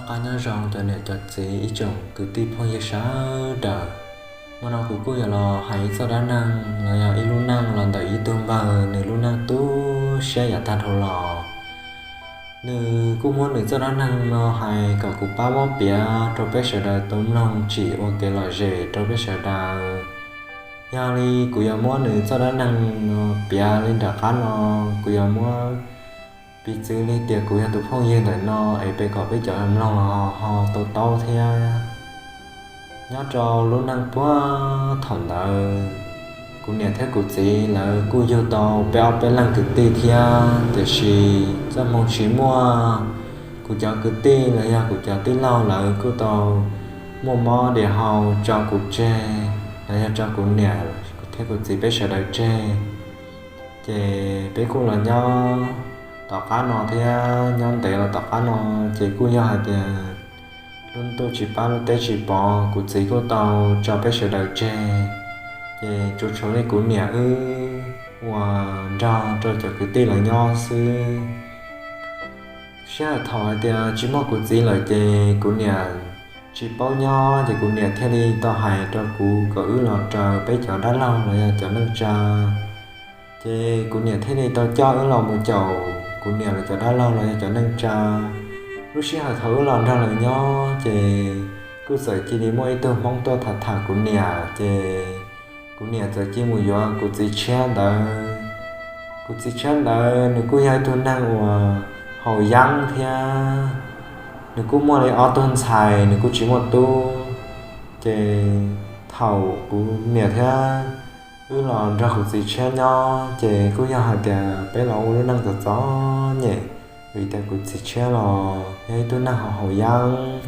Noj qab nyob zoo cov niam cov txiv ib tsoom kwv tij phooj ywg sawv daws. Hmo no kuv kuj yuav los hais ib txoj dab neeg los yog ib lub neej los ntawm ib tug npawg, nws lub neej tu siab yav tag dhau los. Nws kuj muab nws txoj dab neeg no hais kom kuv pab muab piav rau peb sawv daws tau mloog tsim ua kev lom zem rau peb sawv daws. Yog li kuv yuav muab nws txoj dab neeg no piav li nram qab no, kuv yuav muab piv txwv li tias kuv yog tus phooj ywg ntawm no es peb kom peb cov mloog ho tau taub thiab. Nyob rau lub neej puag thaum ntawd, kuv niam thiab kuv txiv lawv kuj yug tau peb ob peb leeg kwv tij thiab, tiam sis txoj hmoo tsis muaj, kuv cov kwv tij los yog kuv cov tij laug lawv kuj tau muaj mob diam hau tso kuv tseg, los yog tso kuv niam thiab kuv txiv peb sawv daws tseg. Ces peb kuj los nyob tom qab no thiab, nyob ntev los tom qab no, ces kuj yog hais tias lub ntuj tsis pab lub teb tsis pov, kuv txiv kuj tau tso peb sawv daws tseg. Ces tsuas tshuav li kuv niam wb uas nrog rau cov kwv tij lawv nyob xwb. Sij hawm thaum hais tias tsis muaj kuv txiv lawm ces kuv niam tsis paub nyob, ces kuv niam thiaj li tau hais rau kuv kom wb los raws peb cov dab laug los yog cov neej tsa. Ces kuv niam thiaj li tau coj wb los mus caum kuv niam lawv cov dab laug los yog cov neej tsa. Lub sij hawm thaum wb los nrog lawv nyob ces kuj txawm cia li muaj ib tug Hmoob tuaj tham tham kuv niam, ces kuv niam txawm cia mus yuav kuv txiv tshiab ntawd. Kuv txiv tshiab ntawd nws kuj yog ib tug neeg uas haus yeeb thiab, nws kuj muaj li ob tug ntxhais, nws kuj tsis muaj tub. Ces thaum kuv niam thiab wb los nrog kuv txiv tshiab nyob ces kuj yog hais tias peb los ua lub neej txom txom nyem, vim tias kuv txiv tshiab los yog ib tug neeg haus haus yeeb.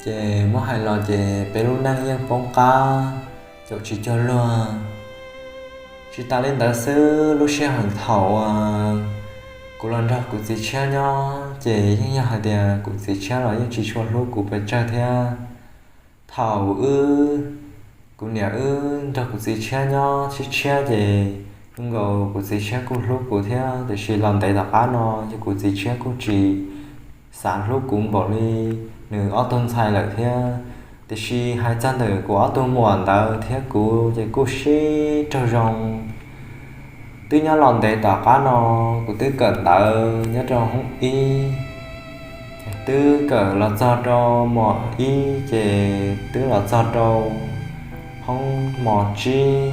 Ces muab hais los ces peb lub neej yeej poob qab, caum tsis cuag luag. Tsis tas li ntawd xwb, lub sij hawm thaum uas kuv los nrog kuv txiv tshiab nyob ces yeej yog hais tias kuv txiv tshiab los yeej tsis tshua hlub kuv pes tsawg thiab. Thaum wb, kuv niam wb nrog kuv txiv tshiab nyob tshiab tshiab ces zoo nkaus kuv txiv tshiab kuj hlub kuv thiab, tiam sis los ntev tom qab no ces kuv txiv tshiab kuj tsis xav hlub kuv npaum li nws ob tug ntxhais lawm thiab. Tiam sis hais txog ntawm kuv ob tug muam ntawd thiab kuv ces kuj sib raug zoo. Twb nyob los ntev tom qab no, kuv twb kawm ntawv nyob rau hoob ib, twb kawm los txog rau mos ib ces twb los txog rau hoob mos tsib.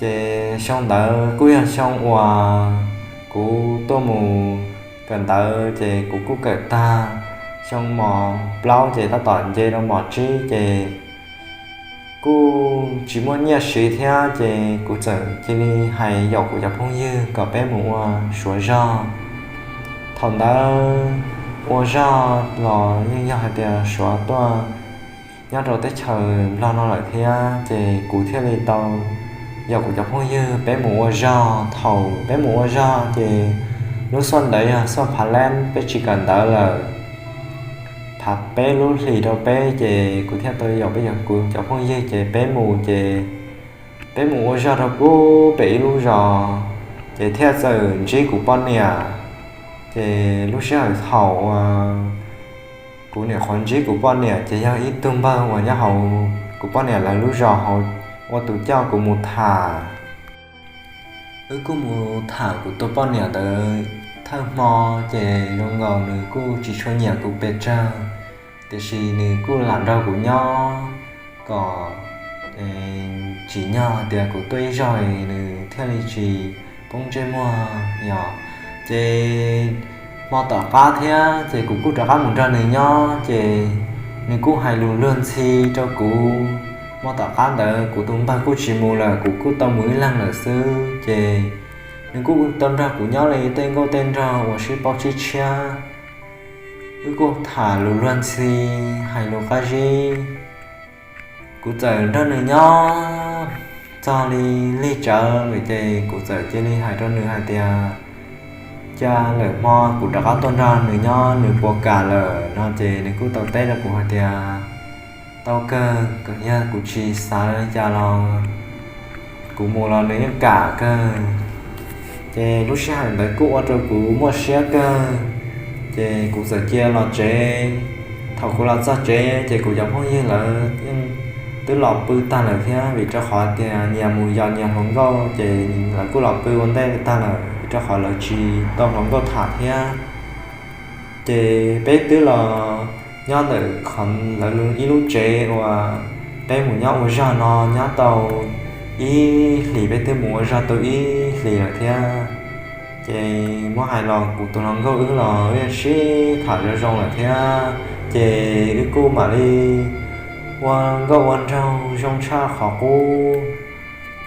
Ces xyoo ntawd kuj yog xyoo uas kuv tuaj mus kawm ntawv ces kuv kuj kawm tag xyoo mos plaub ces tab tom nce rau mos tsib ces kuj tsis muaj nyiaj siv thiab ces kuv txawm cia li hais yaum kuv cov phooj ywg kom peb mus ua Suav zog. Thaum ntawd ua zog los yeej yog hais tias Suav tuaj nyob rau teb chaws Nplog no lawm thiab ces kuv thiaj li tau yaum kuv cov phooj ywg peb mus ua zog. Thaum peb mus ua zog ces lub xuaj ntawd yog xuaj phav leeb, peb tsis kawm ntawv lawm. Thaum peb lub hlis rau peb ces kuv thiaj tau yaum peb cov, kuv cov phooj ywg ces peb mus ces peb mus ua zog rau pem ib lub zos ces thiaj txawm ntsib kuv poj niam. Ces lub sij hawm thaum uas kuv nyuam qhuav ntsib kuv poj niam ces yog ib tug npawg uas nyob hauv kuv poj niam lawv lub zos hauv ua tus coj kuv mus tham. Wb kuj mus tham kuv tus poj niam ntawd thawj hmo ces zoo nkaus nws kuj tsis tshua nyiam kuv pes tsawg, tiam sis nws kuj lam nrog kuv nyob kom tsim nyog tias kuv tuaj ib zaug nws thiaj li tsis poob ntsej muag yom. Ces hmo tom qab thiab ces kuv kuj rov qab mus nrog nws nyob ces nws kuj hais lus luag ntxhi rau kuv. Hmo tom qab ntawd kuv tus npawg kuj tsis mus lawm, kuv kuj tau mus ib leeg lawm xwb ces nws kuj tau nrog kuv nyob li tej nkauj tej nraug uas sib paub sib tshiab. Wb kuj tham lus luag ntxhi, hais lus qab zib. Kuv txawm nrog nws nyob txog li lig tsawv lawm ces kuv txawm cia li hais rau nws hais tias, cia lawm hmo kuv rov qab tuaj nrog nws nyob nws puas kam lawm no ces nws kuj tau teb rau kuv hais tias, tau kawg, yog kuv tsis xav li cas los kuv mus los nws yeej kam kawg. Ces lub sij hawm ntawd kuj ua rau kuv muaj siab kawg. Ces kuv txawm cia los tsev. Thaum kuv los txog tsev ces kuv cov phooj ywg lawv yeej twb los pw tag lawm thiab, vim rau qhov tias nyias mus yos nyias hluas nkauj ces lawv kuj los pw ua ntej tag lawm, vim rau qhov lawv tsis tau hluas nkauj tham thiab. Ces peb twb los nyob ntawm qhov lawv ib lub tsev uas peb mus nyob ua zog no nyob tau ib hlis, peb twb mus ua zog tau ib hlis lawm thiab. Ces muab hais los kuv tus hluas nkauj wb los wb sib tham zoo zoo lawm thiab, ces wb kuj mam li ua nkauj ua nraug zoo tshaj qhov qub.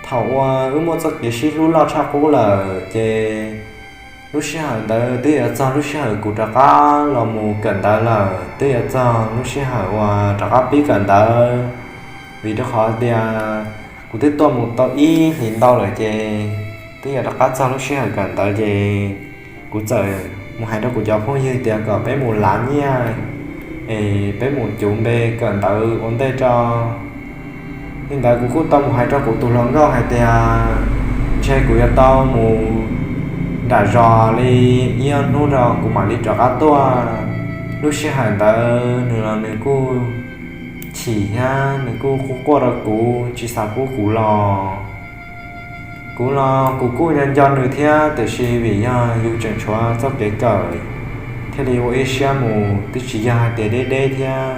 Thaum uas wb muaj txoj kev sib hlub loj tshaj qub lawm ces lub sij hawm ntawd twb yuav txog lub sij hawm kuv rov qab los mus kawm ntawv lawm, twb yuav txog lub sij hawm uas rov qab pib kawm ntawv. Vim rau qhov tias kuv twb tuaj mus tau ib hlis ntau lawm ces twb yuav rov qab txog lub sij hawm kawm ntawv ces kuv txawm mus hais rau kuv cov phooj ywg tias kom peb mus lav nyiaj es peb mus cuv npe kawm ntawv ua ntej tso. Li ntawd kuv kuj tau mus hais rau kuv tus hluas nkauj hais tias ntshe kuv yuav tau mus nram zos li ib ob hnub rau kuv mam li rov qab tuaj. Lub sij hawm ntawd nws los nws kuj chim thiab nws kuj quaj quaj rau kuv tsis xav pub kuv los. Kuv los kuv kuj nco nco nws thiab, tiam sis vim yog yus tseem tshuav txoj kev kawm thiaj li ua ib siab mus, twb tsis yog hais tias deb deb thiab.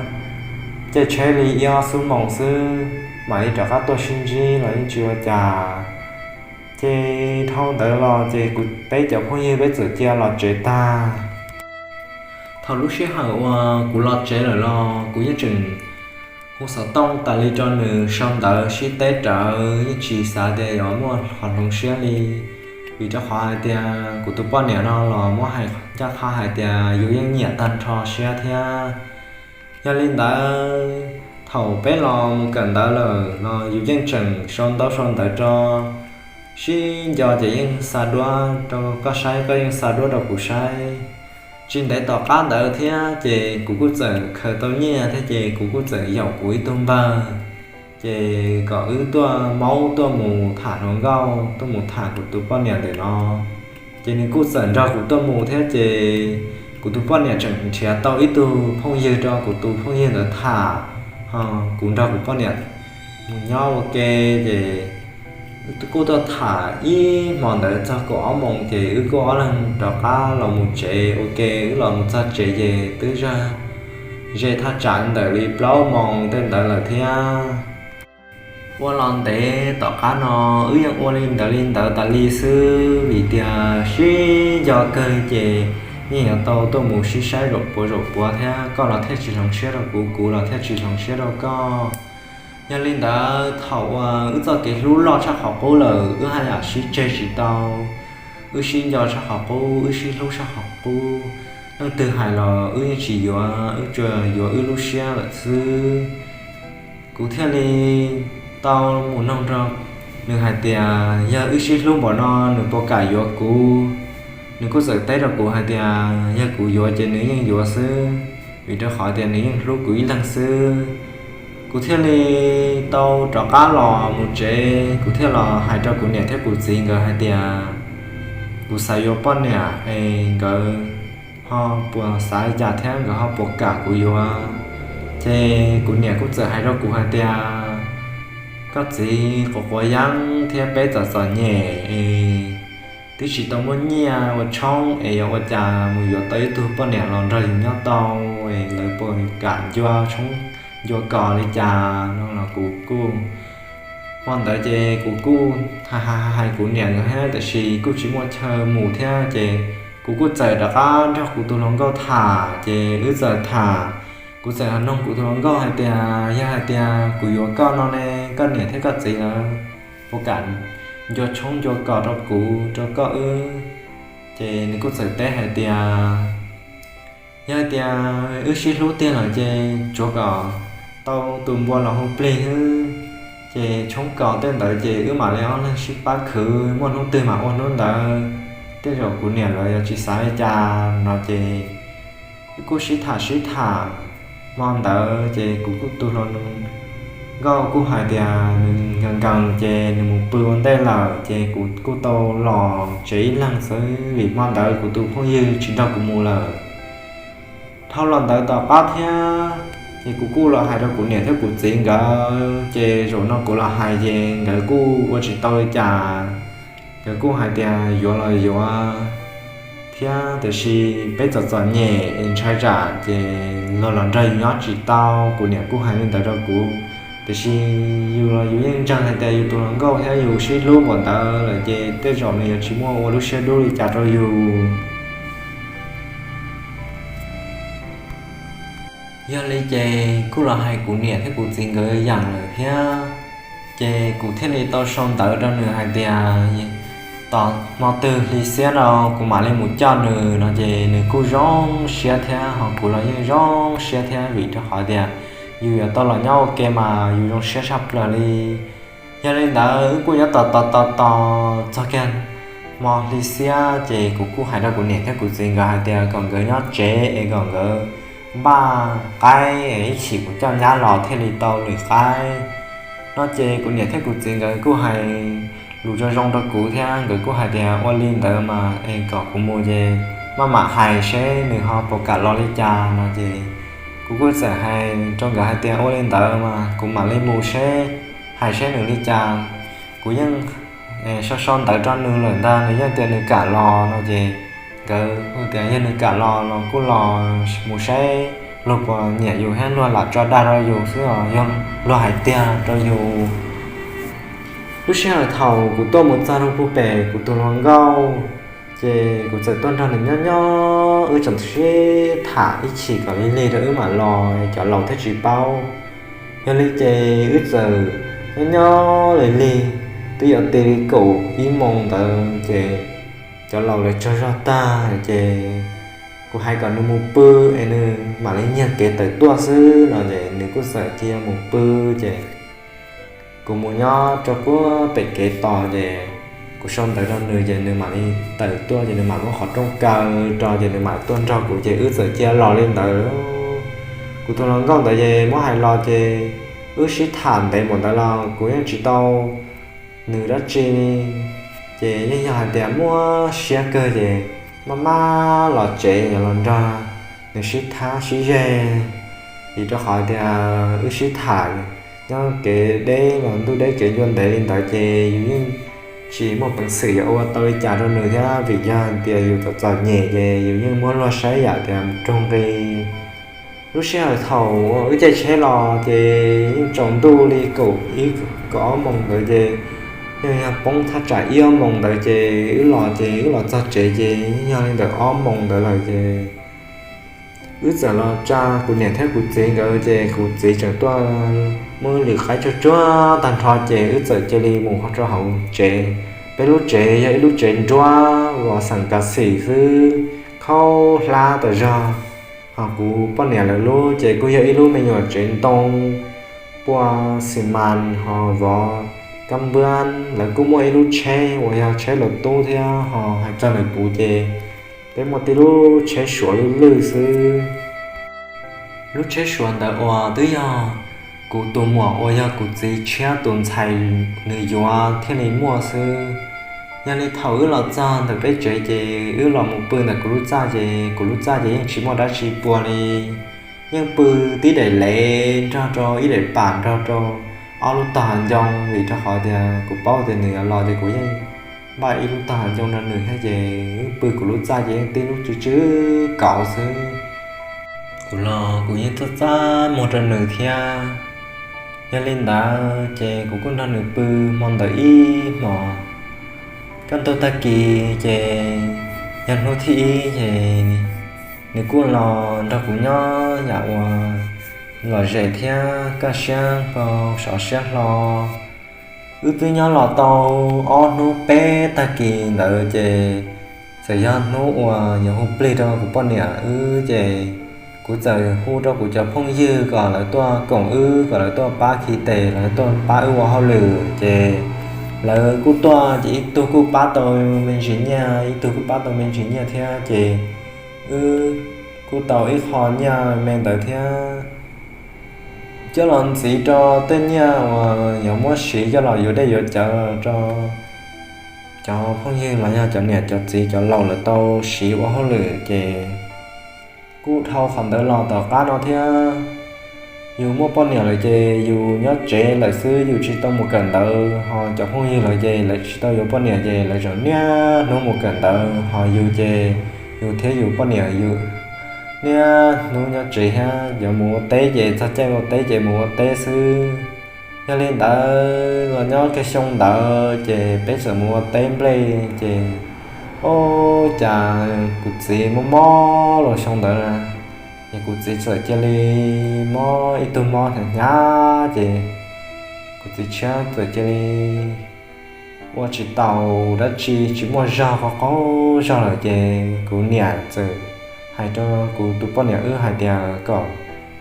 Caij tsheb li ib ob xuab moos xwb mam li rov qab tuaj sib ntsib los yeej tsis ua cas. Ces dhau ntawd los ces kuv peb cov phooj ywg peb txawm cia los tsev tag. Thaum lub sij hawm uas kuv los tsev lawm los kuv yeej tseem hu xov tooj tas li rau nws sau ntawv sib teb rawv, yeej tsis xav tias yuav muaj qhov hloov siab li. Vim rau qhov hais tias kuv tus poj niam no los muab hais ncaj qha hais tias yus yeej nyiam tag nrho siab thiab. Yog li ntawd, thaum peb los mus kawm ntawv lawm los yus yeej tseem sau ntaub sau ntawv rau, sib nco ces yeej xa duab rau koj saib, koj yeej xa duab rau kuv saib. Tsis ntev tom qab ntawd thiab ces kuv kuj txawm khaws tau nyiaj thiab ces kuv kuj txawm yaum kuv ib tug npawg, ces kom wb tuaj maub tuaj mus tham hluas nkauj, tuaj mus tham kuv tus poj niam ntawm no. Ces nws kuj txawm nrog kuv tuaj mus thiab ces kuv tus poj niam tseem nrhiav tau ib tug phooj ywg rau kuv tus phooj ywg ntawd tham, ho kuv nrog kuv poj niam mus nyob ua ke. Ces kuj tuaj tham ib hmo ntawd txog kaum ob moos ces wb kuj ob leeg rov qab los mus tsev ua ke. Wb los mus txog tsev ces twb zag ze thaj tsam ntawm li plaub moos tej ntawd lawm thiab. Ua los ntev tom qab no wb yeej ua li ntawd li ntawd tas li xwb, vim tias sib nco kawg ces yeej yuav tau tuaj mus sib saib zaum puav zaum puav thiab, koj los thiaj tsis hloov siab rau kuv, kuv los thiaj tsis hloov siab rau koj. Yog li ntawd thaum uas wb txoj kev hlub loj tshaj qhov qub lawm wb haj yam sib tseg tsis tau. Wb sib nco tshaj qhov qub, wb sib hlub tshaj qhov qub, leej twg hais los wb yeej tsis yuav, wb tsuas yuav wb lub siab lawm xwb. Kuv thiaj li tau mus noog rau nws hais tias yog wb sib hlub npaum no nws puas kam yuav kuv. Nws kuj txawm teb rau kuv hais tias yog kuv yuav ces nws yeej yuav xwb, vim rau qhov tias nws yeej hlub kuv ib leeg xwb. Kuv thiaj li tau rov qab los mus tsev, kuv thiaj los hais rau kuv niam thiab kuv txiv nkawd hais tias kuv xav yuav poj niam es nkawd ho puas xav li cas thiab nkawd ho puas kam kuv yuav. Ces kuv niam kuj txawm hais rau kuv hais tias koj txiv quav quav yeeb thiab peb txom txom nyem es twb tsis tau muaj nyiaj ua tshoob es yuav ua cas mus yuav tau ib tug poj niam los nrog yus nyob tau, es lawv puas kam ncua tshoob ncua kos li cas no los kuv kuj, hmo ntawd ces kuv kuj hais hais kuv niam nkawd thiab tiam sis kuj tsis muaj chaw mus thiab ces kuv kuj txawm rov qab nrog kuv tus hluas nkauj tham ces wb txawm tham. Kuv txawm noog kuv tus hluas nkauj hais tias yog hais tias kuv yuav koj no ne, koj niam thiab koj txiv lawv puas kam ncua tshoob ncua kos rau kuv rau koj wb? Ces nws kuj txawm teb hais tias yog hais tias wb sib hlub tiag lawm ces tsuav kom tau tus npua los hu plig xwb, ces tshoob kos tej ntawd ces wb mam li ob leeg sib pab khwv, muaj hnub twg mam ua hnub ntawd, tej zaum kuv niam lawv yuav tsis xav li cas no ces wb kuj sib tham sib tham. Hmo ntawd ces kuv kuj tus hluas nkauj kuj hais tias nws nkees nkees ces nws mus pw ua ntej lawm ces kuv kuj tau los tsev ib leeg xwb vim hmo ntawd kuv tus phooj ywg tsis nrog kuv mus lawm. dhau los ntawd tom qab thiab. Ces kuv kuj los hais rau kuv niam thiab kuv txiv nkawd, ces zaum no kuv los hais ces nkawd kuj ua tsis tau li cas. Nkawd kuj hais tias yuav los yuav thiab, tiam sis peb txom txom nyem es ntshai tsam ces luag los nrog yus nyob tsis tau. Kuv niam kuj hais li ntawd rau kuv, tiam sis yus los yus yeej ntseeg hais tias yus tus hluas nkauj thiab yus sib hlub npaum ntawd lawm ces tej zaum nws yuav tsis muaj ua lub siab dub li cas rau yus. Yog li ces kuj los hais kuv niam thiab kuv txiv nkawd yeem lawm thiab, ces kuv thiaj li tau sau ntawv rau nws hais tias tos hmo twg hli xiab no kuv mam li mus coj nws no ces nws kuj zoo siab thiab ho kuv los yeej zoo siab thiab vim rau qhov tias yus yuav tau los nyob ua ke mas yus zoo siab tshaj plaws li. Yog li ntawd wb kuj nyob tos tos tos tos txog kiag hmo hli xiab ces kuv kuj hais rau kuv niam thiab kuv txiv nkawd hais tias kom nkawd nyob tsev es kom nkawd npaj qaib es ib chim kuv coj nyab los thiaj li tau lwm qaib no ces kuv niam thiab kuv txiv nkawd kuj hais lus zoo zoo rau kuv thiab nkawd kuj hais tias ua li ntawd mas es kom kuv mus ces maj mam hais seb nws ho puas kam los li cas no ces kuv kuj txawm hais rau nkawd hais tias ua li ntawd mas kuv mam li mus seb, hais seb nws li cas. Kuv yeej sau sau ntawv rau nws lawm ntag, nws yeej tias nws kam los no ces nkawd tias yog nws kam los los kuj los mus saib luag puas nyiam yus thiab luag lam tso dag rau yus xwb os, yog luag hais tiag rau yus. Lub sij hawm thaum kuv tuaj mus txog rau pem kuv tus hluas nkauj, ces kuv txawm tuaj nrog nws nyob nyob, wb tseem sib tham ib chim kom lig lig rau wb mam los, cov laus thiaj tsis paub. Yog li ces wb txawm nyob nyob lig lig, twb yuav txog li kaum ib moos ntawd ces cov laus lawv tsaug zog tag ces kuv hais kom nws mus pw es nws mam li nyiag kev tawm tuaj xwb no ces nws kuj txawm cia mus pw ces kuv mus nyob rau puag pem kev tos ces kuv sau ntawv rau nws ces nws mam li tawm tuaj ces nws mam muab qhov rooj kaw rau ces nws mam tuaj nrog kuv ces wb txawm cia los li ntawd. Kuv tus hluas nkauj ntawd ces muab hais los ces wb sib tham ntev npaum ntawd los kuv yeej tsis tau nws dab tsi li. Ces yeej yog hais tias muaj siab kawg ces maj mam los tsev yuav los nrog nws sib thab sib zeg, vim rau qhov tias wb sib tham nyob kev deb los ntuj deb kev ncua ntev li ntawd ces yus yeej tsis muaj peev xwm yuav ua tau li cas rau nws thiab vim yog tias yus txom txom nyem ces yus yeej muab luag saib yam tias mus raug nqi. Lub sij hawm thaum wb caij tsheb los ces yeej tsaus ntuj li kaum ib kaum ob moos ntawd ces yeej yog poob thaj tsam ib ob moos ntawd ces wb los ces wb los txog tsev ces yeej yog li ntawm ob moos ntawd lawm ces wb txawm los tsa kuv niam thiab kuv txiv nkawd ces kuv txiv tseem tuaj muab lwm qaib tsuag tsuag tag nrho ces wb txawm cia li mus rau hauv tsev. Peb lub tsev yog ib lub tsev nruab vos xeem kav xim xwb, khaub hlab tas zog. Ho kuv poj niam lawv lub ces kuj yog ib lub me nyuam tsev ntoo pua xi mas ho vov kab npuab. Lawv kuj muaj ib lub tsheb uas yog tsheb laus tub thiab ho hais txog ntawm kuv ces peb muaj tib lub tsheb Suav lwj lwj xwb. Lub tsheb Suav ntawd uas twb yog kuv tus muam uas yog kuv txiv tshiab tus ntxhais nws yuav thiaj li muaj xwb. Yog li thaum wb los txog ntawm peb tsev ces wb los mus pw ntawm kuv lub txaj ces kuv lub txaj ces yeej tsis muaj dab tsi pua li. Yeej pw tib daim lev nrog rau ib daim pam nrog rau ob lub tog hav ncoo vim rau qhov tias kuv paub tias nws yuav los ces kuv yeej npaj ib lub tog hav ncoo rau nws thiab ces yeej pw kuv lub txaj ces yeej tib lub tsw tsw kauv xwb. Kuv los kuv yeej txaj txaj muag rau nws thiab. Yog li ntawd ces kuv kuj nrog nws pw hmo ntawd ib hmos. Kaj ntug tag kis ces yog hnub thib ib ces nws kuj los nrog kuv nyob yam uas lom zem thiab kaj siab hlo sov siab hlo. Wb twb nyob los tau ob hnub peb tag kis ntawd ces txawm yog hnub uas yuav hu plig rau kuv poj niam wb ces kuv txawm hu rau kuv cov phooj ywg kom lawv tuaj koom wb, kom lawv tuaj pab khi tes, lawv tuaj pab wb ua hauj lwm ces lawv kuj tuaj ces ib tug kuj pab tau me ntsis nyiaj, ib tug kuj pab tau me ntsis nyiaj thiab ces wb kuj tau ib qho nyiaj me ntawd thiab coj los ntxiv rau tej nyiaj uas yuav muab siv coj los yuav dej yuav cawv rau cov phooj ywg los yog cov niam cov txiv cov laus lawv tau siv ua hauj lwm ces Kuj dhau qhov ntawd los tom qab no thiab, yus muaj poj niam lawm ces yus nyob tsev lawm xwb, yus tsis tau mus kawm ntawv, ho cov phooj ywg lawv ces lawv tsis tau yuav poj niam ces lawv tseem niaj hnub mus kawm ntawv, ho yus ces yus thiab yus poj niam yus niaj hnub nyob tsev thiab, yuav mus ua teb ces txog caij ua teb ces mus ua teb xwb. Yog li ntawd los nyob kiag xyoo ntawd ces peb txawm mus ua teb nplej ces, ub, cas kuv txiv mob mob los xyoo ntawd, es kuv txiv txawm cia li mob ib tug mob hnyav hnyav ces kuv txiv tshiab txawm cia li ua tsis tau dab tsi, tsis muaj zog, qaug qaug zog lawm ces kuv niam txawm hais rau kuv tus poj niam wb hais tias kom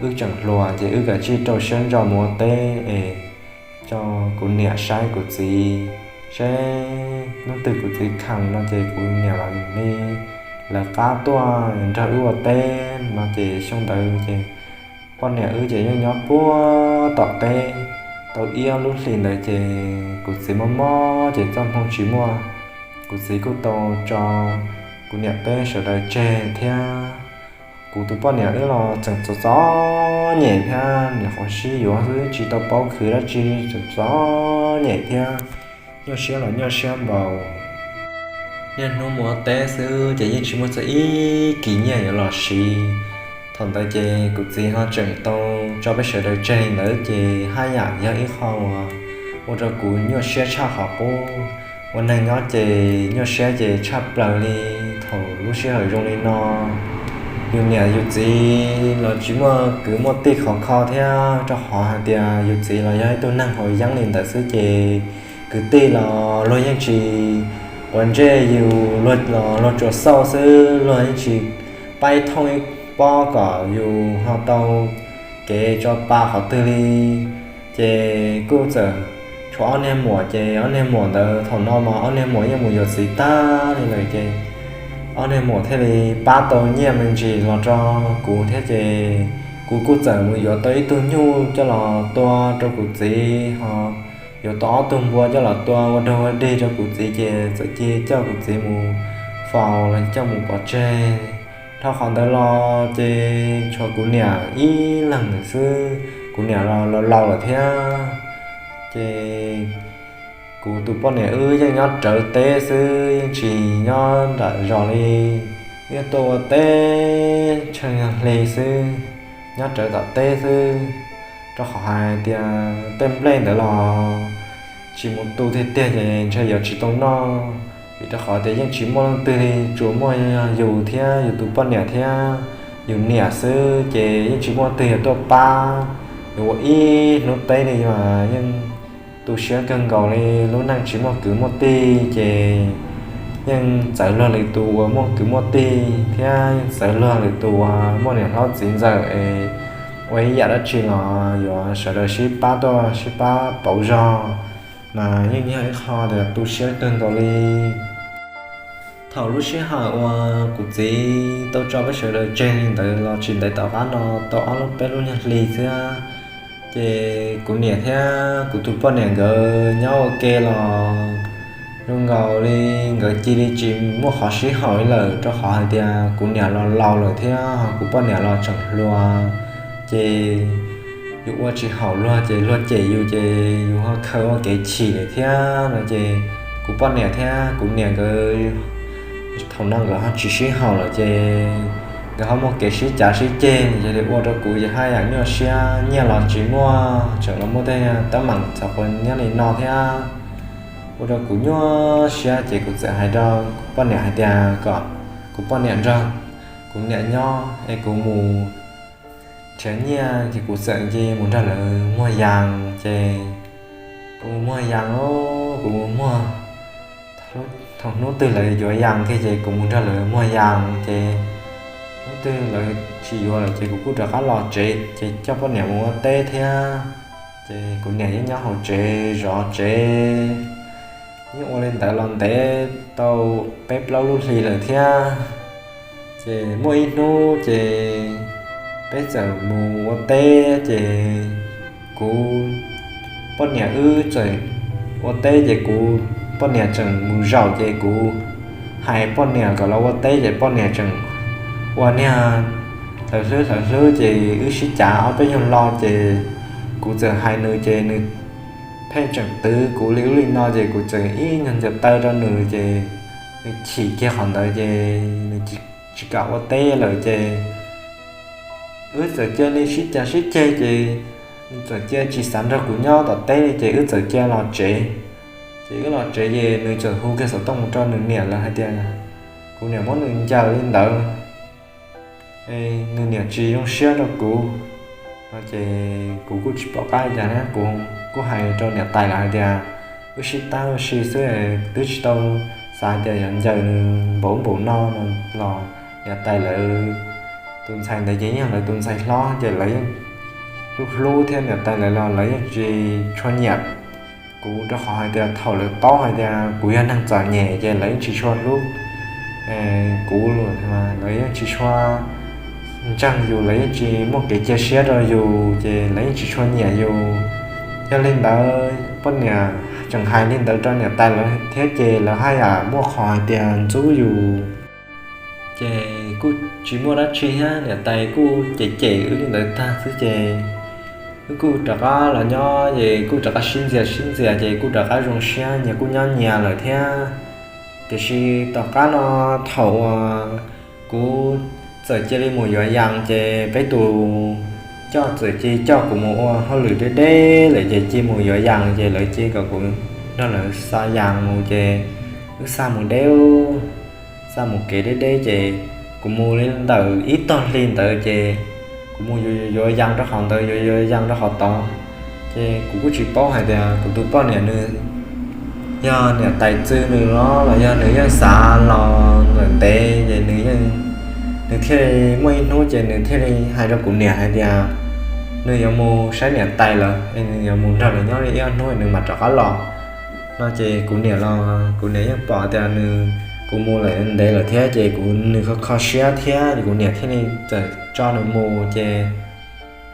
wb tseem hluas ces wb kav tsij rau siab ntso mus ua teb es tso kuv niam saib kuv txiv, seb hnub twg kuv txiv kheev no ces kuv niam mam li lawv qab tuaj nrog wb ua teb no ces xyoo ntawd ces poj niam wb ces yeej nyob puag tom teb. Tau ib ob lub hlis ntawd ces kuv txiv mob mob ces txoj hmoo tsis muaj, kuv txiv kuj tau tso kuv niam peb sawv daws tseg thiab. Kuv tus poj niam wb los tseem txom txom nyem thiab, nyuam qhuav sib yuav xwb tsis tau paub khwv dab tsi, txom txom nyem thiab, nyuaj siab los nyuaj siab npaum. Niaj hnub mus ua teb xwb ces yeej tsis muaj txog ib kis nyiaj yuav los siv. Thaum ntawd ces kuv txiv ho tseem tau tso peb sawv daws tseg li ntawd ces haj yam yog ib qho uas ua rau kuv nyuaj siab tshaj qhov qub. Ua neeg nyob ces nyuaj siab ces tshaj plaws li. Thaum lub sij hawm zoo li no, yus niam yus txiv los tsis muaj kwv muaj tij khov kho thiab, rau qhov hais tias yus txiv los yog ib tug neeg haus yeeb li ntawd xwb ces kwv tij los luag yeej tsis quav ntsej yus, luag los luag tsuas xauj xwb, luag yeej tsis pab ib thooj ib pob kom yus ho tau kev tso pa qhov twg li. Ces kuj txawm tshuav ob niag muam, ces ob niag muam ntawd thaum no mas ob niag muam yeej mus yuav txiv tag li lawm ces ob niag muam thiaj li pab tau nyiaj me ntsis los rau kuv thiab ces kuv kuj txawm mus yuav tau ib tug nyuj coj los tua rau kuv txiv, ho yuav tau ob tug npua coj los tua ua dog ua dig rau kuv txiv ces txawm cia coj kuv txiv mus faus los coj mus pov tseg. Dhau qhov ntawd los ces tshuav kuv niam ib leeg xwb, kuv niam los laus laus lawm thiab. Ces kuv tus poj niam wb yeej nyob rawv teb xwb, yeej tsis nyob nram zos li, yeej tuaj ua teb tshee hli xwb, nyob rawv tom teb xwb, rau qhov hais tias tej nplej ntawd los tsis mus tu tiag tiag ces ntshe yuav tsis tau noj, vim rau qhov tias yeej tsis muaj leej twg li, tsuas muaj yus thiab yus tus poj niam thiab yus niam xwb ces yeej tsis muaj leej twg yuav tuaj pab yus ua ib hnub teb li mas yeej tu siab kawg nkaus li. Lub neej tsis muaj kwv muaj tij ces yeej txawv luag lwm tus uas muaj kwv muaj tij thiab yeej txawv luag lwm tus uas muaj niam hlob txiv ntxawm es ua ib yam dab tsi los yuav sawv daws sib pab tuaj sib pab pauv zog, mas yeej yog ib qho uas tu siab kawg nkaus li. Thaum lub sij hawm uas kuv txiv tau tso peb sawv daws tseg li ntawd los tsis ntev tom qab no tau ob lub peb lub nyuag hli xwb, ces kuv niam thiab kuv tus poj niam nkawd nyob ua ke los zoo nkaus li nkawd cia li tsis muaj qhov sib haum li lawm, rau qhov hais tias kuv niam los laus lawm thiab kuv poj niam los tseem hluas, ces yus ua tsis haum luag ces luag cem yus ces yus ho khaws ua kev chim lawm thiab no ces kuv poj niam thiab kuv niam nkawd thaum no nkawd ho tsis sib haum lawm ces nkawd ho muaj kev sib cav sib ceg, yog li ua rau kuv ces haj yam nyuaj siab, nyiaj los tsis muaj, tseem los muaj tej teeb meem txog qhov nyob li no thiab. Ua rau kuv nyuaj siab ces kuv txawm hais rau kuv poj niam hais tias kom kuv poj niam nrog kuv niam nyob es kuv mus nrhiav nyiaj ces kuv txawm cia mus nrog lawv muag yas ces kuv mus muag yas, kuv mus muag, thaum hnub twg lawv yuav yas kiag ces kuv mus nrog lawv muag yas ces hnub twg lawv tsis yuav lawm ces kuv kuj rov qab los tsev ces coj poj niam mus ua teb thiab. Ces kuv niam yeej nyob hauv tsev zov tsev, yeej ua li ntawd los ntev tau peb plaub lub hli lawm thiab. Ces muaj ib hnub ces peb txawm mus ua teb ces kuv poj niam wb txawm ua teb ces kuv poj niam tseem mus zaum ces kuv hais poj niam kom los ua teb ces poj niam tseem ua niag hlawv hlwb hlawv hlwb ces wb sib cav ob peb nyuag lo ces kuv txawm hais nws ces nws pheej tseem twv kuv li ub li no ces kuv txawm ib nyuag ncaws taw rau nws ces nws chim kiag qhov ntawd ces nws tsis kam ua teb lawm ces wb txawm cia li sib cav sib ceg ces nws txawm cia tsis xav nrog kuv nyob tom teb li ces wb txawm cia los tsev. Ces wb los tsev ces nws txawm hu kiag xov tooj mus rau nws niam lawv hais tias kuv niam muab nws ncaws li ntawd, nws niam tsis zoo siab rau kuv no ces kuv kuj tsis pom qab cas thiab kuv kuj hais rau niam tais lawv hais tias wb sib tab ua si xwb, twb tsis tau xav tias yuav ncaws nws npaum npaum no los niam tais lawv tus ntxhais ntawd ces yog lawv tus ntxhais hlob ces lawv yeej hlub hlub thiab niam tais lawv los lawv yeej tsis tshua nyiam kuv rau qhov hais tias thaum lawv paub hais tias kuv yog neeg txom nyem ces lawv yeej tsis tshua hlub kuv, lawv yeej tsis tshua ntseeg yus, lawv yeej tsis muaj kev cia siab rau yus ces lawv yeej tsis tshua nyiam yus. Yog li ntawd poj niam tseem hais li ntawd rau niam tais lawv thiab ces lawv haj yam muaj qhov hais tias ntxub yus. Ces kuj tsis muaj dab tsi thiab, niam tais kuj cem cem wb li ntawd tag xwb ces wb kuj rov qab los nyob ces kuj rov qab sib ntxias sib ntxias ces kuj rov qab zoo siab nyias kuj nyob nyias lawm thiab. Tiam sis tom qab no thaum uas kuv txawm cia li mus yuav yas ces peb tus coj txawm cia coj kuv mus ua hauj lwm deb deb lawm ces cia mus yuav yas ces lawv cia kom kuv nrog lawv xa yas mus ces wb xa mus deb, xa mus kev deb deb ces kuv mus li ntawm ib tog hli ntawd ces kuv mus yuav yuav yas rau qhov ntawd yuav yuav yas rau qhov tod. Ces kuv kuj tsis paub hais tias kuv tus poj niam nws yog niam tais txw nws los los yog nws yeej xav los lawm ntev ces nws thiaj muaj ib hnub ces nws thiaj li hais rau kuv niam hais tias nws yuav mus saib niam tais lawv, nws yuav mus nrog lawv nyob li ib ob hnub nws mam rov qab los no ces kuv niam los kuv niam yeej pom tias nws, kuv mus lawm ntev lawm thiab ces kuv, nws kho kho siab thiab kuv niam thiaj li txawm tso nws mus ces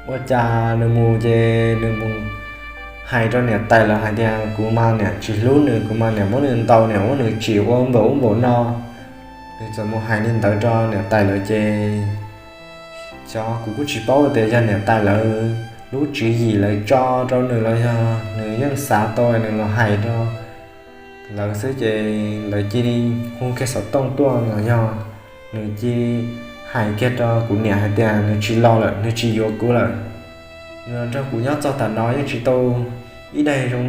ua cas nws mus ces nws mus hais rau niam tais lawv hais tias kuv mas niam tsis hlub nws, kuv mas niam muab nws ntaus, niam muab nws tsim ua npaum ub npaum no. Nws txawm mus hais li ntawd rau niam tais lawv ces xyov kuv kuj tsis paub tias yog niam tais lawv lub tswv yim lawv tso rau nws los yog nws yeej xav tau nws los hais rau lawv xwb ces lawv cia li hu kiag xov tooj tuaj los yog nws cia li hais kiag rau kuv niam hais tias nws tsis los lawm, nws tsis yuav kuv lawm. Nws los nrog kuv nyob txog tam no yeej tsis tau ib daig zoo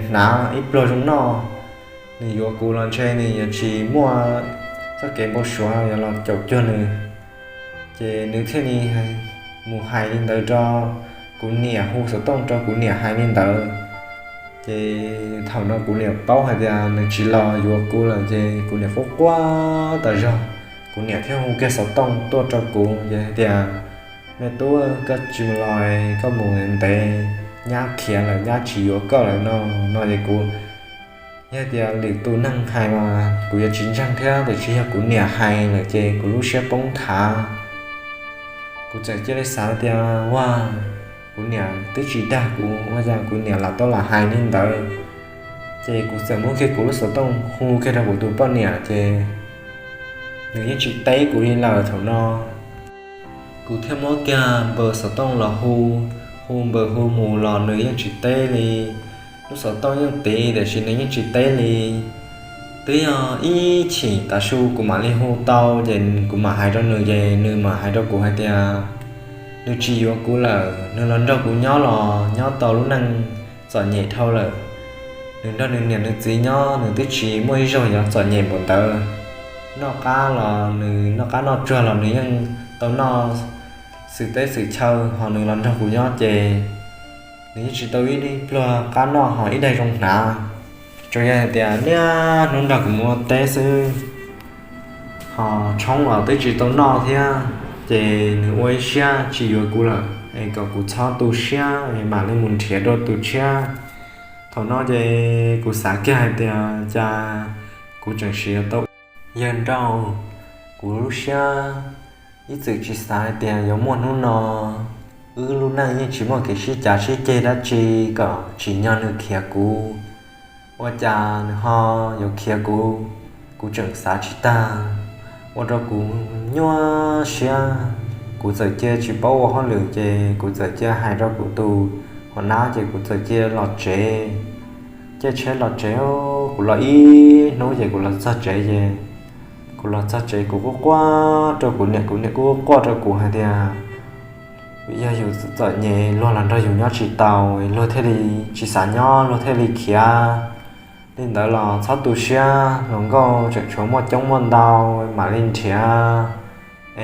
hnav ib pluag zoo noj. Nws yuav kuv los ntshe nws yuav tsis muaj txoj kev npau suav yuav los caum cuag nws. Ces nws thiaj li mus hais li ntawd rau kuv niam, hu xov tooj rau kuv niam hais li ntawd. Ces thaum no kuv niam paub hais tias nws tsis los yuav kuv lawm ces kuv niam quaj quaj tas zog. Kuv niam thiaj hu kiag xov tooj tuaj rau kuv ces hais tias, me tub, koj tsis mus los, koj mus ntev, nyab khiav lawm, nyab tsis yuav koj lawm no no ces kuv, yog tias lwm tus neeg hais mas kuv yuav tsis ntseeg thiab, tiam sis yog kuv niam hais lawm ces kuv lub siab poob nthav. Kuv txawm cia li xav tias ua, kuv niam twb tsis dag kuv, ua cas kuv niam lam tau lam hais li ntawd. Ces kuv txawm muab kiag kuv lub xov tooj hu kiag rau kuv tus poj niam ces nws yeej tsis teb kuv li lawm thaum no. Kuv thiaj muab kiag npawb xov tooj los hu, hu npawb hu mus los nws yeej tsis teb li. Lub xov tooj yeej tiv tiam sis nws yeej tsis teb li. Twb yog ib chim tav su kuv mam li hu tau ces kuv mam hais rau nws ces nws mam hais rau kuv hais tias nws tsis yuav kuv lawm, nws los nrog kuv nyob los nyob tau lub neej txom nyem dhau lawm. Nws nrog nws niam nws txiv nyob nws twb tsis muaj ib zaug yuav txom nyem npaum ntawd. Noj qab los nws noj qab noj tsuag los nws yeej tau noj xwm teb xwm chaw, ho nws los nrog kuv nyob ces nws yeej tsis tau ib pluag qab noj ho ib daig zoo hnav. Tsuas yog hais tias niaj hnub nrog kuv mus ua teb xwb, ho tshoob los twb tsis tau noj thiab. Ces nws ua ib siab tsis yuav kuv lawm es kom kuv txhob tu siab es mam li mus nrhiav dua tus tshiab. Thaum no ces kuv xav kiag hais tias cas kuv tseem siv tau yawg nrauj. Kuv lub siab ib txwm tsis xav hais tias yuav muaj hnub no. Wb lub neej yeej tsis muaj kev sib cav sib ceg dab tsi kom tsim nyog nws khiav kuv. Ua cas nws ho yuav khiav kuv, kuv tseem xav tsis tag, ua rau kuv nyuaj siab. Kuv txawm cia tsis paub ua hauj lwm ces kuv txawm cia hais rau kuv tus hua nab ces kuv txawm cia los tsev. Caij tsheb los tsev, kuv los ib hnub ces kuv los txog tsev ces kuv los txog tsev kuv quaj quaj rau kuv niam, kuv niam kuj quaj rau kuv hais tias yog yus txom nyem luag los nrog yus nyob tsis tau, luag thiaj li tsis xav nyob, luag thiaj li khiav. Li ntawd los txhob tu siab, hluas nkauj tseem tshuav muaj coob muaj ntau, mam li nrhiav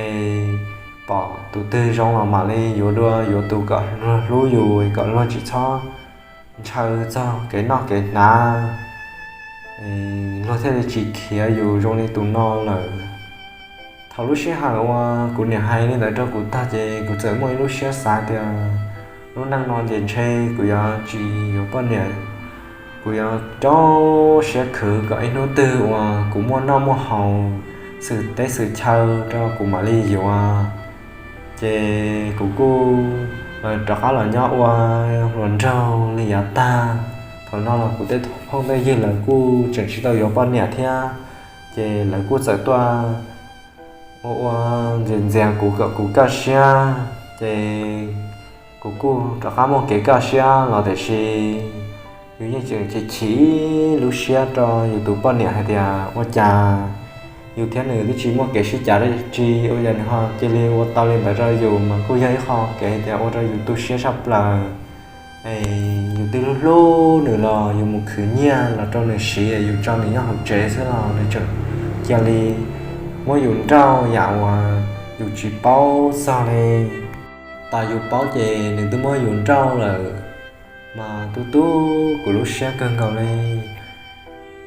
es pom tus twg zoo los mam li yuav dua, yuav tus kom luag hlub yus kom luag tsis txhob ntshaw txog kev noj kev hnav, luag thiaj li tsis khiav yus zoo li tus no lawm. Thaum lub sij hawm uas kuv niam hais li ntawd rau kuv tag ces kuv txawm muaj ib lub siab xav tias lub neej no ces ntshe kuv yuav tsis yuav poj niam, kuv yuav rau siab khwv kom ib hnub twg uas kuv muaj noj muaj haus xwm teb xwm chaw rau kuv mam li yuav. Ces kuv kuj rov qab los nyob ua hluas nraug li yav tag. Thaum no los kuv tej phooj tej ywg lawv kuj tseem tsis tau yuav poj niam thiab, ces lawv kuj txawm tuaj ua ua ntxias ntxias kuv kom kuv kaj siab, ces kuv kuj rov qab muaj kev kaj siab los tiam sis yus yeej tseem chim chim lub siab rau yus tus poj niam hais tias ua cas yus thiab nws twb tsis muaj kev sib cav dab tsi ua cas nws ho cia li ua tau li ntawd rau yus mas kuj yog ib qho kev hais tias ua rau yus tu siab tshaj plaws. Es yus twb hlub hlub nws los yus mus khwv nyiaj los rau nws siv, yus tso nws nyob hauv tsev xwb los nws tseem cia li muab yus nrauj yam uas yus tsis paub txog li. Tas yus paub ces nws twb muab yus nrauj lawm, mas tu tu kuv lub siab kawg nkaus li.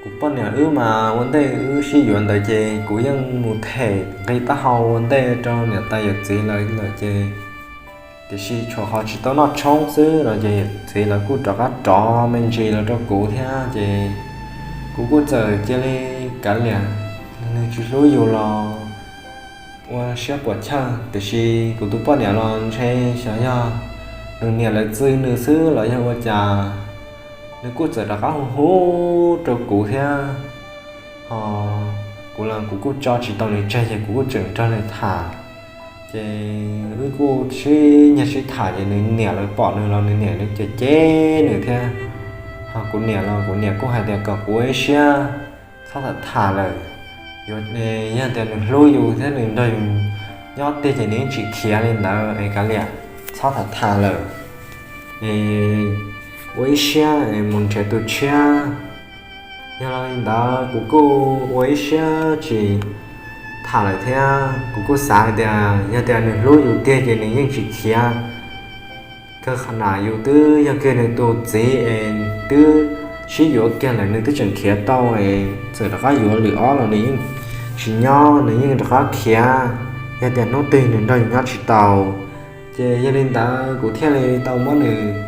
Kuv poj niam wb mas ua ntej wb sib yuav ntawd ces kuv yeej mus them nqi taub hau ua ntej rau niam tais yawm txiv lawv lawm ces, tiam sis tshuav qhov tsis tau noj tshoob xwb los ces yawm txiv lawv kuj rov qab rov me ntsis los rau kuv thiab ces kuv kuj txawm cia li kav liam, nws tsis hlub yus los ua siab puam chawj, tiam sis kuv tus poj niam los ntshe xyov yog nws niam lawv txwv nws xwb los yog ua cas, nws kuj txawm rov qab hu hu rau kuv thiab. Ho kuv los kuv kuj tso tsis tau nws tseg ces kuv kuj tseem nrog nws tham. Ces wb kuj sib nyiag sib tham ces nws niam lawv pom nws los nws niam lawv cem cem nws thiab. Ho kuv niam los kuv niam kuj hais tias kom kuv ua ib siab txhob tham tham lawm. Yog tias nws hlub yus thiab nws nrog yus nyob tiag ces nws yeej tsis khiav li ntawd es kav liam, txhob tham tham lawm, es ua ib siab es mus nrhiav tus tshiab. Yog li ntawd kuv kuj ua ib siab tsis tham lawm thiab kuv kuj xav hais tias yog tias nws hlub yus tiag ces nws yeej tsis khiav. Kawg qhov nam yus twb yog kiag nws tus txiv es twb sib yuav kiag lawm nws twb tseem khiav tau es txawm rov qab yuav lwm ob los nws yeej tsis nyob, nws yeej rov qab khiav. Yog tias hnub twg nws nrog yus nyob tsis tau, ces yog li ntawd kuv thiaj li tau muab nws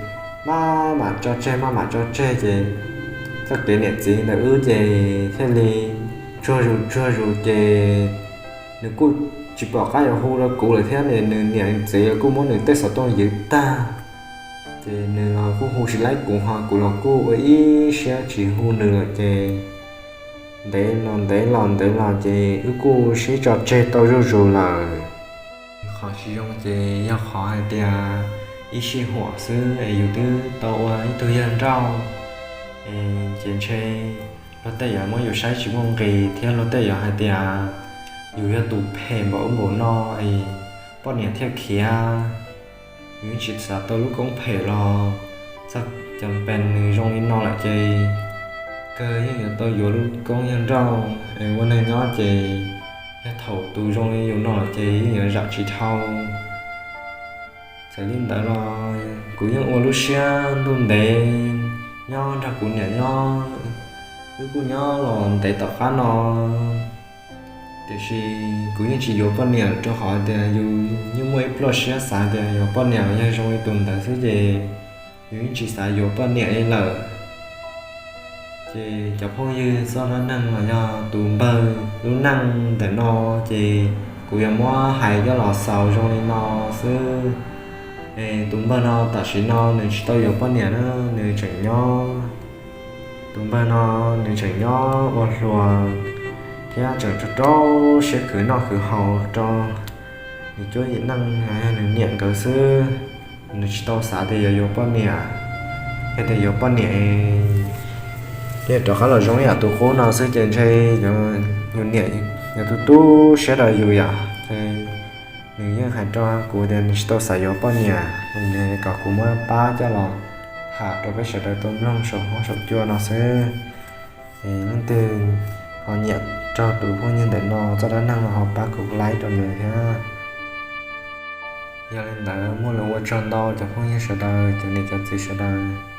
maj mam tso tseg maj mam tso tseg ces txoj kev niam txiv ntawm wb ces thiaj li tsuag zus tsuag zus ces nws kuj tsis pom qab yuav hu rau kuv lawm thiab, nws niam txiv kuj muab nws tej xov tooj ywv tag. Ces nws los kuj hu tsis laib kuv ho kuv los kuj ua ib siab tsis hu nws lawm ces ntev los ntev los ntev los ces wb kuj sib tso tseg tau zuj zus lawm. Qhov tsis zoo ces yog qhov hais tias ib sij huam xwb es yus twb tau ua ib tug yawg nrauj, es ces ntshe luag tej yuav muab yus saib tsis muaj nqis thiab luag tej yuav hais tias yus yog tus phem npaum ub npaum no es poj niam thiaj khiav. Yus yeej tsis xav tau lub koob phem los txog cov pes nws zoo li no lawm ces kawg yeej yuav tau yuav lub koob yawg nrauj es ua neeg nyob ces yog thaum tus zoo li yus no lawm ces yeej yuav zam tsis dhau. Txawm li ntawd los kuv yeej ua lub siab ntuj ntev nyob nrog kuv niam nyob, wb kuj nyob los ntev tom qab no. Tiam sis kuv yeej tsis yuav poj niam rau qhov tias yus yeej muaj ib pluaj siab xav tias yuav poj niam los yog zoo li tus ntawd xwb ces yus yeej tsis xav yuav poj niam li lawm. Ces cov phooj ywg txoj dab neeg los yog tus npawg lub neej ntawm no ces kuv yuav muab hais coj los xaus zoo li no xwb. Es tus npawg no tam sim no nws tsis tau yuav poj niam na, nws tseem nyob, tus npawg no nws tseem nyob ua hluas thiab tseem rau rau siab khwv noj khwv haus rau nws cuab yim neej, nws niam nkawd xwb, nws tsis tau xav tias yuav yuav poj niam. Yog tias yuav poj niam ces rov qab los zoo yam tus qub no xwb ces ntshe yus niam yuav tu tu siab rau yus yom. Ces nws yeej hais rau kuv tias nws tsis tau xav yuav poj niam, nws kom kuv muab pab coj los tham rau peb sawv daws tau mloog saum huab saum cua no xwb. Es leej twg ho nyiam raug tus phooj ywg ntawm no txoj dab neeg no ho pab kuv like rau nws thiab. Yog li ntawd muaj lus ua tsaug ntau cov phooj ywg sawv daws, cov niam cov txiv sawv daws.